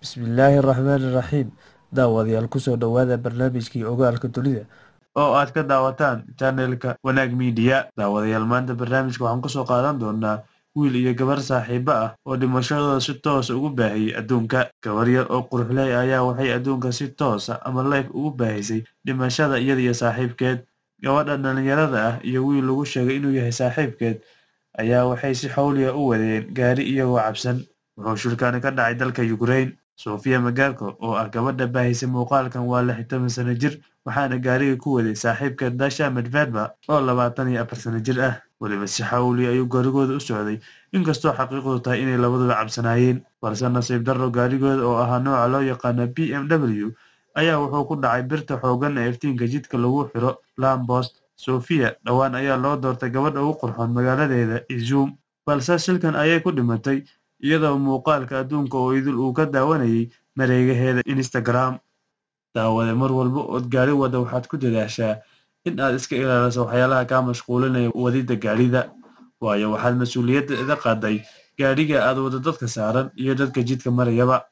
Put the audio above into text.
Bismillaahi raxmaani raxiim. Daawadayaal, kusoo dhowaada barnaamijkii Ogaalka Dunida oo aad ka daawataan channelka Wanaag Media. Daawadayaal, maanta barnaamijka waxaan kusoo qaadan doonaa wiil iyo gabar saaxiibo ah oo dhimashadooda si toosa ugu baahiyey adduunka. Gabar yar oo quruxley ayaa waxay adduunka si toosa ama live ugu baahisay dhimashada iyada iyo saaxiibkeed. Gabadha dhalinyarada ah iyo wiil lagu sheegay inuu yahay saaxiibkeed ayaa waxay si xawliya u wadeen gaari iyagoo cabsan. Wuxuu shilkani ka dhacay dalka Ukraine. Sofia Magarko oo ah gabadha baahisay muuqaalkan waa 16 sano jir, waxaana gaariga ku waday saaxiibkeed Dasha Medvedeva oo 24 sano jir ah. Weliba si xawli ayuu gaarigooda u socday, inkastoo xaqiiqdu tahay inay labaduba cabsanaayeen. Balse nasiib darro, gaarigooda oo ahaa nooca loo yaqaano BMW ayaa wuxuu ku dhacay birta xooggan ee iftiinka jidka lagu xiro, lamppost. Sofia dhowaan ayaa loo doortay gabadha ugu qurxoon magaaladeeda Izum, balse shilkan ayay ku dhimatay iyadoo muuqaalka adduunka oo idil uu ka daawanayay mareegaheeda Instagram. Daawade, mar walba ood gaari wada waxaad ku dadaashaa in aad iska ilaaliso waxyaalaha kaa mashquulinaya wadida gaarida, waayo waxaad mas-uuliyadda iga qaaday gaadhiga aad wada, dadka saaran iyo dadka jidka marayaba.